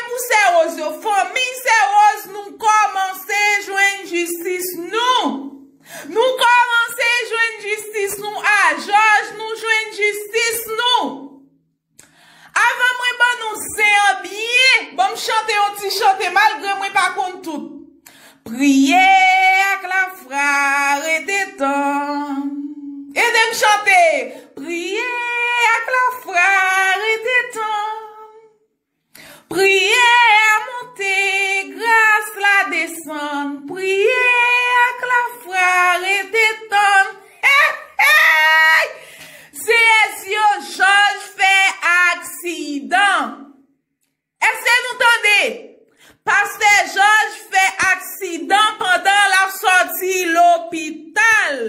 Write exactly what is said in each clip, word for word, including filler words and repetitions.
Pou Sè Woz yo, fanmi Sè Woz, nou kòmanse jwenn jistis nou. Nou kòmanse jwenn jistis nou a Jòj, nou jwenn jistis nou. Avan mwen ban nou zen an byen, ban m chante yon ti chante malgre mwen pa konn tout. Priye ak lafwa rete tann. Ede m chante. Priye ak lafwa rete tann. Priye a monte, gras la desann. Priye ak lafwa rete tann. Hey, hey! Seyès yo, Jòj fè aksidan. Èske nou tande? Pastè Jòj fè aksidan pandan l ap sòti lopital.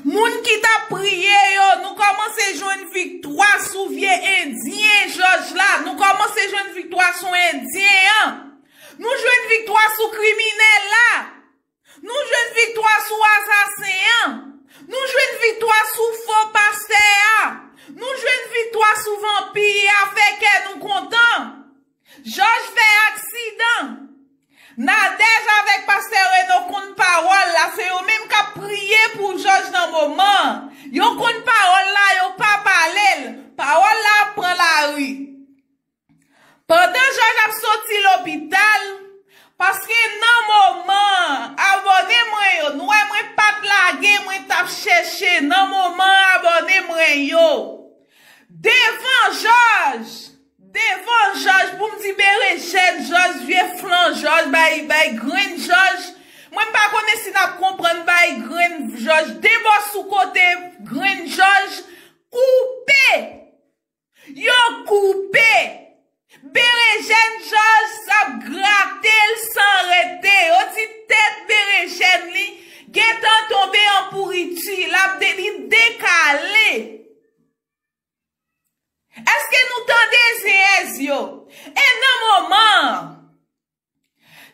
Moun ki t ap priye yo, nou kòmanse jwenn viktwa sou vye endyen Jòj la. Nou kòmanse jwenn viktwa sou endyen an. Nou jwenn viktwa sou kriminèl la. Nou jwenn viktwa sou asasen an. Nou jwenn viktwa sou fo pastè a. Nou jwenn viktwa sou vanpi a. Fè kè nou kontan. Jòj fè aksidan. Nadège avèk pastè Reno konn pawòl la, se yo menm k ap priye pou Jòj nan moman an. Yo konn pawòl la, yo pa pale l. Pawòl la ap pran lari. Pandan Jòj ap soti lopital, paske nan moman an, abòne mwen yo, nou wè mwen pa t lage, mwen t ap chèche, nan moman an, abòne mwen yo. Devan Jòj, devan Jòj, pou m di berejèn Jòj, vye flan Jòj, bay, bay grenn Jòj. Mwen m pa konnen si n ap konprann bay grenn Jòj. De bò sou kote grenn Jòj koupe. Yo koupe. Berejèn Jòj ap grate l san rete. Yo di tèt berejèn li gentan tonbe an pouriti. L ap de-, li dekale. Èske nou tande, zeyèz yo? E nan moman an,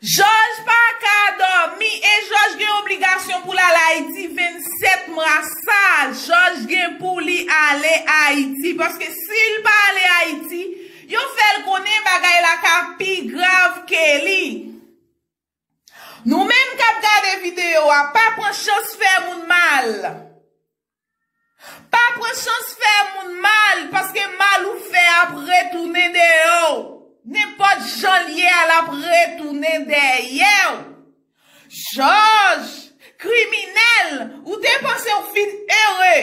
Jòj pa ka dòmi e Jòj gen obligasyon pou l al Ayiti vennsèt mwa sa a. Jòj gen pou li ale Ayiti, paske si l pa ale Ayiti, yo fè l konnen bagay la ka pi grav ke li. Nou menm k ap gade videyo a, pa pran chans fè moun mal. Pa pran chans fè moun mal, paske mal ou fè ap retounen dèyè w. Nenpòt jan l ye a, l ap retounen dèyè w. Jòj, kriminèl, ou te panse w fin ere.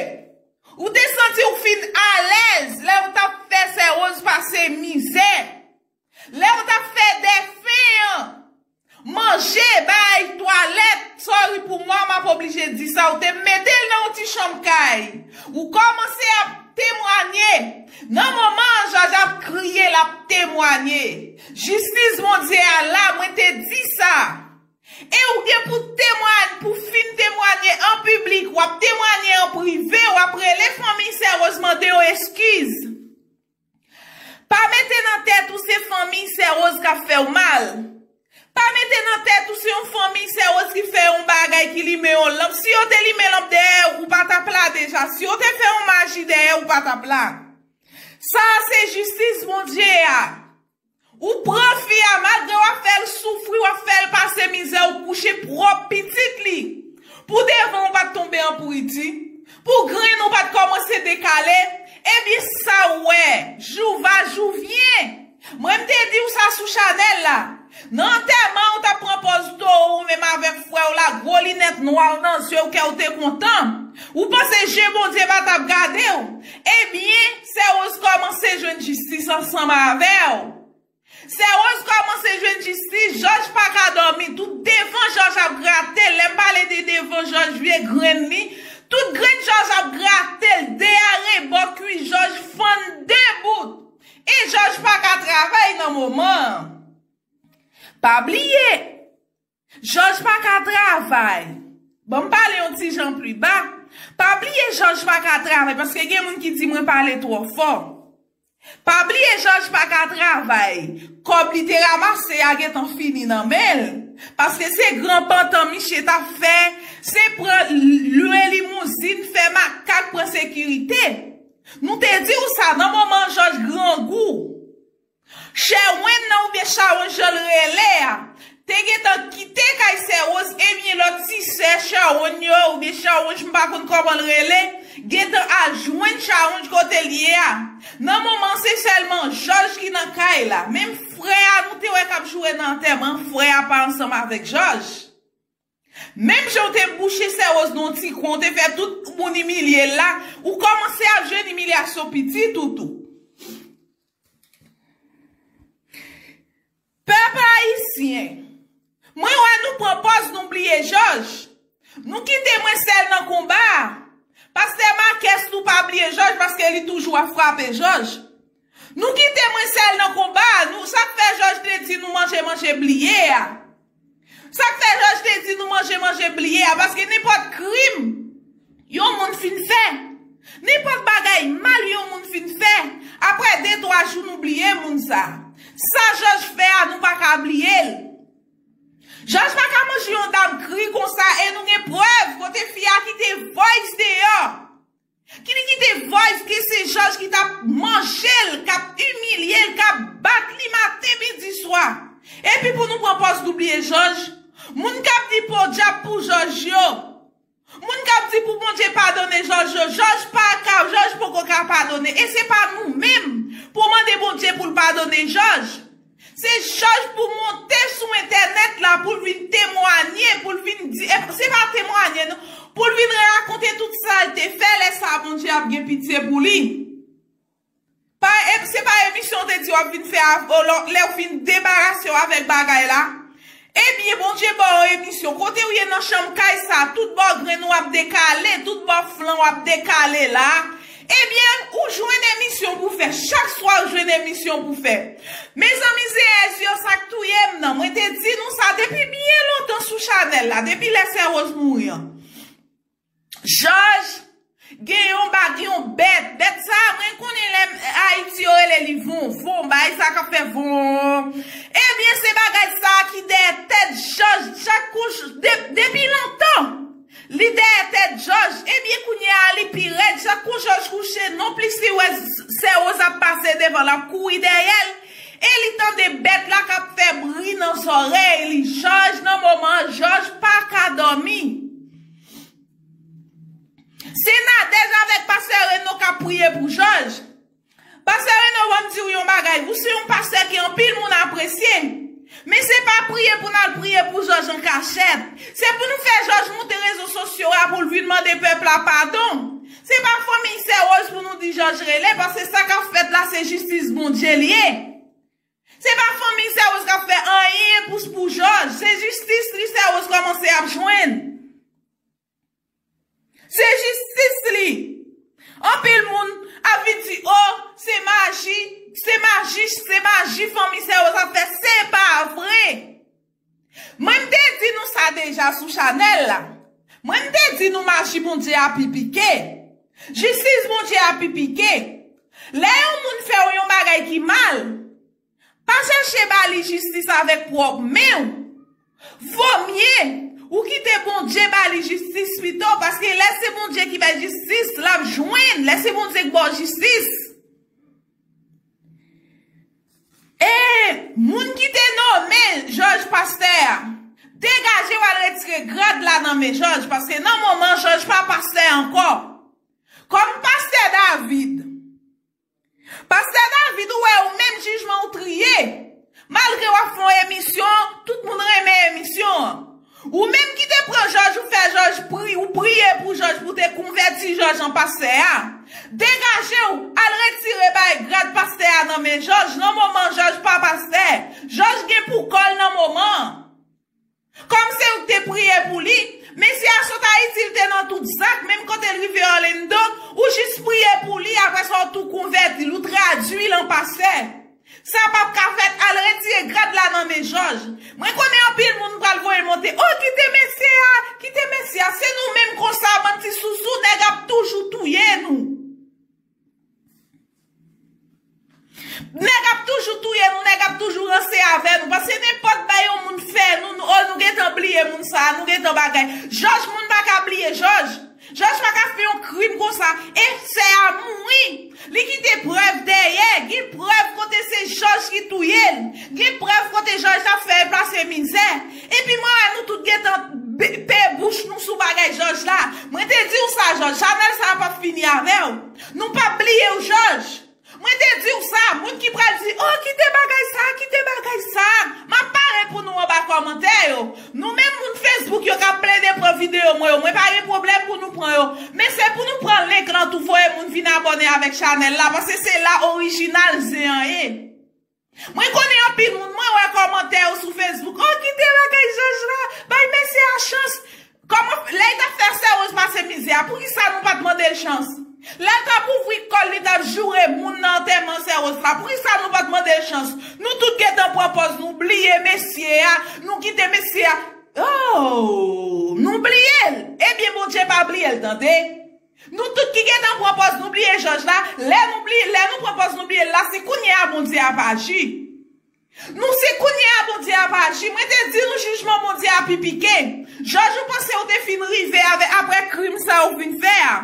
Ou te santi w fin alèz lè w t ap fè Sè Woz pase mizè. Lè w t ap fè dèfen an, manje, bay, twalèt, sorry pou mwa, m ap oblije di sa, ou te mete l nan yon ti chanm kay. Ou kòmanse ap temwanye. Nan moman an, Jòj ap kriye, l ap temwanye. Jistis Bondye a la, mwen te di sa. E ou gen pou temwanye, pou fin temwanye an piblik, w ap temwanye an prive, w ap rele fanmi Sè Woz mande yo eskiz. Pa mete nan tèt ou se fanmi Sè Woz k ap fè w mal. Pa mete nan tèt ou se yon fanmi Sè Woz ki fè yon bagay, ki limen yon lanp. Si yo te limen lanp dèyè ou, ou pa t ap la deja. Si yo te fè yon maji dèyè ou, ou pa t ap la. Sa a se jistis Bondye a. Ou pran fi a, malgre w ap fè l soufri, w ap fè l pase mizè, ou kouche pwòp pitit li. Pou devan ou pa t tonbe an pouriti, pou grenn ou pa t kòmanse dekale, ebyen sa w wè, jou va, jou vyen. Mwen m te di w sa sou chanèl la. Nan antèman ou t ap pran pòz towo ou menm avèk frè w la, gwo linèt nwa w nan zye w, kè w te kontan. Ou panse je Bondye pa t ap gade w. Ebyen, Sè Woz kòmanse jwenn jistis ansanm avè w. Sè Woz kòmanse jwenn jistis, Jòj pa ka dòmi, tout devan Jòj ap grate l, lè m pale de devan Jòj, vye grenn li, tout grenn Jòj ap grate l, de a rebò, kwi Jòj fann de bout. E Jòj pa ka travay nan moman an. Pa bliye, Jòj pa ka travay. Ban m pale yon ti jan pli ba. Pa bliye Jòj pa ka travay, paske gen moun ki di mwen pale twò fò. Pa bliye Jòj pa ka travay. Kòb li te ranmase a gentan fini nan men l. Paske se gran pantan misye t ap fè, se pran lwe limouzin, fè makak, pran sekirite. Nou te di w sa, nan moman Jòj grangou. Chèwèn nan oubyen Chawonj jan l rele a, te gentan kite kay sè Woz, ebyen lòt ti sè Chawonj yo oubyen Chawonj m pa konn kòman l rele, gentan al jwenn Chawonj kote l ye a. Nan moman se sèlman Jòj ki nan kay la. Menm frè a nou te wè k ap joure nan antèman, frè a pa ansanm avèk Jòj. Menm jan w te bouche sè Woz nan yon ti kwen, w te fè tout moun imilye l la, ou kòmanse ap jwenn imilyasyon pitit ou tou. Pèp ayisyen, mwen wè nou pran pòz nou bliye Jòj. Nou kite mwen sèl nan konba a. Pastè Makès tou pa bliye Jòj paske li toujou ap frape Jòj. Nou kite mwen sèl nan konba a. Nou, sa k fè Jòj te di nou manje, manje, bliye a. Sa k fè Jòj te di nou manje, manje, bliye a, paske nenpòt krim yon moun fin fè, nenpòt bagay mal yon moun fin fè, apre de, twa jou nou bliye moun sa. Sa Jòj fè a, nou pa ka bliye l. Jòj pa ka manje yon dam kri konsa, e nou gen prèv kote fi a kite voice deyò. Ki li kite voice ke se Jòj ki t ap manje l, k ap imilye l, k ap bat li maten, midi, swa. Epi pou nou pran pòz nou bliye Jòj, moun k ap di podyab pou Jòj yo, moun k ap di pou Bondye padone Jòj yo, Jòj pa ka, Jòj poko ka padone. E se pa nou menm pou mande Bondye pou l padone Jòj. Se Jòj pou monte sou entènèt la, pou l vin temwanye, pou l vin di, e, se pa temwanye, non, pou l vin rakonte tout sa l te fè, lè sa a Bondye ap gen pitye pou li. Pa, e, se pa emisyon w te di w ap vin fè a, o, lò, lè w fin debarase w avèk bagay la. Ebyen, Bondye ba w emisyon. Kote w ye nan chanm kay sa, tout bò grenn ou ap dekale, tout bò flank w ap dekale la. Ebyen, ou jwenn emisyon pou fè. Chak swa, ou jwenn emisyon pou fè. Mezanmi, zeyèz yo, sa k touye m nan. Mwen te di nou sa depi byen lontan sou chanèl la, depi lè sè Woz mouri an. Jòj gen yon bag, yon bèt. Bèt sa, mwen konnen lè Ayiti yo rele li von, von, bagay sa k ap fè von. Ebyen, se bagay sa ki dèyè tèt Jòj. Chak kou, de-, depi lontan, li dèyè tèt Jòj. Ebyen, kounye a, li pi rèd. Chak kou Jòj kouche, non plis li wè sè Woz ap pase devan l, ap kouri dèyè l. E li tande bèt la k ap fè bri nan zòrèy li. Jòj, nan moman an, Jòj pa ka dòmi. Se Nadège avèk pastè Reno k ap priye pou Jòj. Pastè Reno, ban m di w yon bagay. Ou se yon pastè ke anpil moun apresye. Men se pa priye pou n al priye pou Jòj an kachèt. Se pou nou fè Jòj moute rezo sosyo a pou l vin mande pèp la padon. Se pa fanmiy sè Woz pou nou di Jòj rele, paske sa k ap fèt la, se jistis Bondye l ye. Se pa fanmiy sè Woz k ap fè anyen pou, pou Jòj. Se jistis li sè Woz kòmanse ap jwenn. Se jistis li. Anpil moun ap vin di, o, se maji, se maji, se maji fanmi sè Woz ap fè. Se pa vre. Mwen m te di nou sa deja sou chanèl la. Mwen m te di nou maji Bondye a pi pike. Jistis Bondye a pi pike. Lè yon moun fè w yon bagay ki mal, pa chèche ba li jistis avèk pwòp men w. Vo mye ou kite Bondye ba li jistis pito, paske lè se Bondye ki bay jistis, l ap jwenn. Lè se Bondye k ba w jistis. E moun ki te nonmen Jòj pastè a, degaje w al retire grad la nan men Jòj, paske nan moman Jòj pa pastè ankò. Kòm pastè David, Pastè David, ou wè ou menm jijman ou triye. Malgre w ap fè yon emisyon, tout moun renmen emisyon an. Ou menm ki te pran Jòj, ou fè Jòj pri, ou priye pou Jòj, pou te konvèti Jòj an pastè a. Degaje w, al retire bay grad pastè a nan men Jòj. Nan moman Jòj pa pastè. Jòj gen pou kò l nan moman an. Kòm se ou k te priye pou li, mesye a sot Ayiti, li te nan tout zak, menm kote l rive Orlando, ou jis priye pou li, apre sa ou tou konvèti l, ou tradui l an pastè. Sa p ap ka fèt, al retire grad la nan men Jòj. Mwen konnen anpil moun pral voye monte, o, kite mesye a, kite mesye a, se nou menm konsa, bann ti sousou, nèg ap toujou touye nou. Nèg ap toujou touye nou, nèg ap toujou ranse avè nou. Paske nenpòt bagay yon moun fè nou, nou, o, nou gentan bliye moun sa, nou gentan bagay. Jòj, moun pa ka bliye Jòj. Jòj pa ka fè yon krim konsa. E sè a mouri. Li kite prèv dèyè. Gen prèv kote se Jòj ki touye l. Gen prèv kote Jòj t ap fè l pase mizè. Epi mwen wè nou tout gentan be- pe bouch nou sou bagay Jòj la. Mwen te di w sa, Jòj. Chanèl sa a p ap fini avè w. Nou p ap bliye w, Jòj. Mwen te di w sa, moun ki pral di, "Oh, kite bagay sa, kite bagay sa." M ap pare pou nou anba kòmantè yo. Nou menm moun Facebook yo k ap plede pran videyo mwen yo, mwen pa gen pwoblèm pou nou pran yo. Men se pou nou pran link lan tou voye moun vin abòne avèk chanèl la, paske se la orijinal zen an ye. Mwen konnen anpil moun, mwen wè kòmantè yo sou Facebook. "Oh, kite bagay Jòj la, bay mesye a chans." Kòman, lè l t ap fè Sè Woz pase mizè a, poukisa nou pa t mande l chans? Lè l t ap ouvri kò l, li t ap joure moun nan antèman Sè Woz la, poukisa nou pa t mande l chans? Nou tout gentan pran pòz, nou bliye mesye a, nou kite mesye a. Oh, nou bliye l. Ebyen, Bondye pa bliye l, tande. Nou tout ki gentan pran pòz, nou bliye Jòj la. Lè nou bliye, lè nou pran pòz, nou bliye l la, se kounye a Bondye ap aji. Nou se kounye a Bondye ap aji. Mwen te di nou jijman Bondye a pi pike. Jòj, ou panse ou te fin rive avè, apre krim sa ou vin fè a?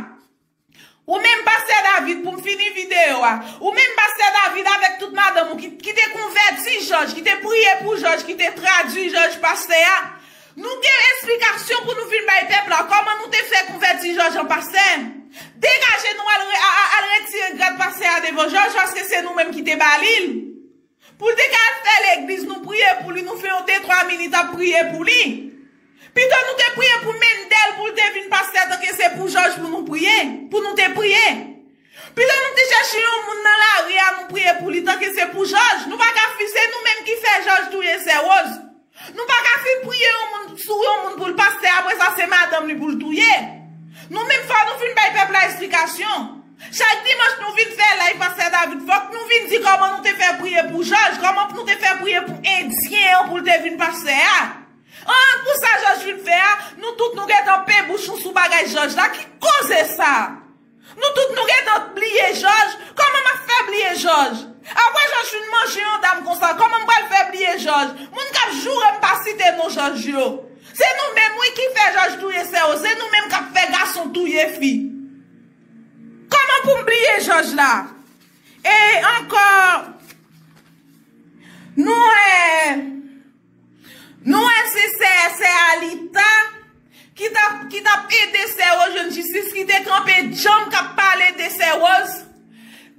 Ou menm pastè David, pou m fini videyo a. Ou menm pastè David avèk tout madanm ou ki, ki te konvèti Jòj, ki te priye pou Jòj, ki te tradui Jòj pastè a. Nou gen esplikasyon pou nou vin bay pèp la. Kòman nou te fè konvèti Jòj an pastè? Degaje nou al, re- a- a- al retire grad pastè a devan Jòj, paske se nou menm ki te ba li l. Pou l te ka al fè legliz, nou priye pou li, nou fè yon de twa minit ap priye pou li. Pito nou te priye pou Mendel pou l te vin pastè, tanke se pou Jòj pou nou priye, pou nou te priye. Pito nou te chèche yon moun nan lari a, nou priye pou li, tanke se pou Jòj. Nou pa ka fi, se nou menm ki fè Jòj touye Sè Woz. Nou pa ka fin priye yon moun, sou yon moun pou l pastè, apre sa se madanm li pou l touye. Nou menm fò nou fin bay pèp la esplikasyon. Chak dimanch nou vin fè live pastè David, fòk nou vin di kòman nou te fè priye pou Jòj, kòman nou te fè priye pou endyen an pou l te vin pastè a. An, pou sa Jòj vin fè a, nou tout nou gentan pe bouch nou sou bagay Jòj la. Ki koze sa? Nou tout nou gentan bliye Jòj. Kòman m ap fè bliye Jòj? Apre Jòj fin manje yon dam konsa, kòman m pral fè bliye Jòj? Moun k ap joure m pa site non Jòj yo. Se nou menm wi ki fè Jòj touye Sè Woz. Se nou menm k ap fè gason touye fi. Kòman pou m bliye Jòj la? E ankò, nou wè, nou wè se sè, sè Alita ki t ap, ki t ap ede Sè Woz jwenn jistis, ki te kanpe djanm k ap pale de Sè Woz.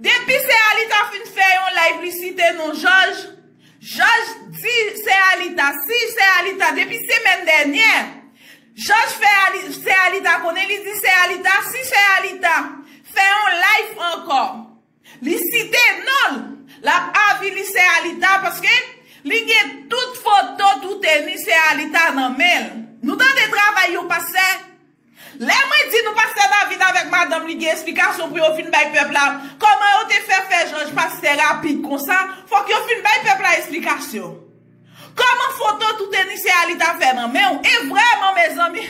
Depi Sè Alita fin fè yon live, li site non Jòj. Jòj di Sè Alita, si Sè Alita, depi semèn dènyè, Jòj fè Ali, Sè Alita konnen, li di Sè Alita, si Sè Alita fè yon live ankò, li site non l, l ap avili Sè Alita, paske li gen tout foto tou teni Sè Alita nan men l. Nou tande travay yon pastè? Lè mwen di nou pastè David avèk madanm li gen esplikasyon pou yo vin bay pèp la, kòman yo te fè fè Jòj pastè rapid konsa, fòk yo fin bay pèp la esplikasyon. Kòman foto tou teni Sè Alita fè nan men w? E vrèman, mezanmi,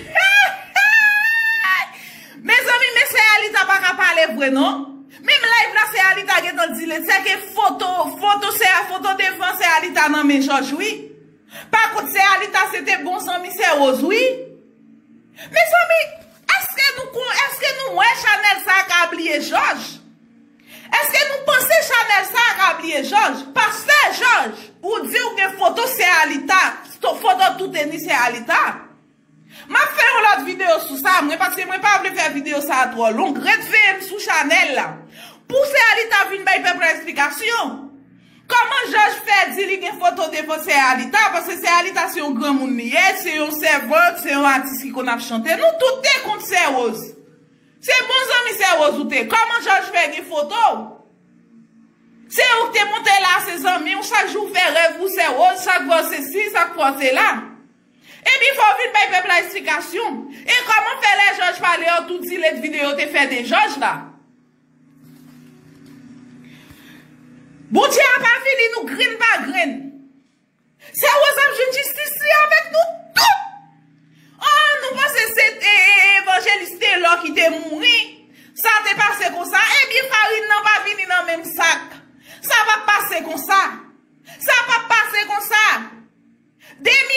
mezanmi, men Sè Alita pa ka pale vre non. Menm live la Sè Alita gentan di l, se ke foto, foto Sè, foto devan Sè Alita nan men Jòj wi. Pa kont Sè Alita se te bon zanmi Sè Woz wi. Mezanmi, èske nou kon, èske nou wè chanèl sa ka bliye Jòj? Èske nou panse chanèl sa ka bliye Jòj? Pastè Jòj, ou di ou gen foto Sè Alita, foto tou teni Sè Alita. M ap fè yon lòt videyo sou sa, mwen, paske mwen pa vle fè videyo sa a twò long. Ret veye m sou chanèl la. Pou Sè Alita vin bay pèp la esplikasyon. Kòman Jòj fè di li gen foto devan Sè Alita? Paske Sè Alita se yon granmoun li ye, se yon sèvant, se yon atis ki konn ap chante. Nou tout te kont Sè Woz. Se bon zanmi Sè Woz ou te. Kòman Jòj fè gen foto w? Se ou k te monte la, se zanmi w, chak jou w fè rèv ou Sè Woz, chak fwa w se si, chak fwa w se la. Epi fò w vin bay pèp la esplikasyon. E kòman fè lè Jòj pale yo tou delete videyo te fè de Jòj la? Bondye ap avili nou grenn pa grenn. Sè Woz ap jwenn jistis li avèk nou tout. Ah, nou panse se te, e, e, evanjelis Telò ki te mouri? Sa te pase konsa? Ebyen, farin nan pa vini nan menm sak. Sa p ap pase konsa. Sa p ap pase konsa. Demi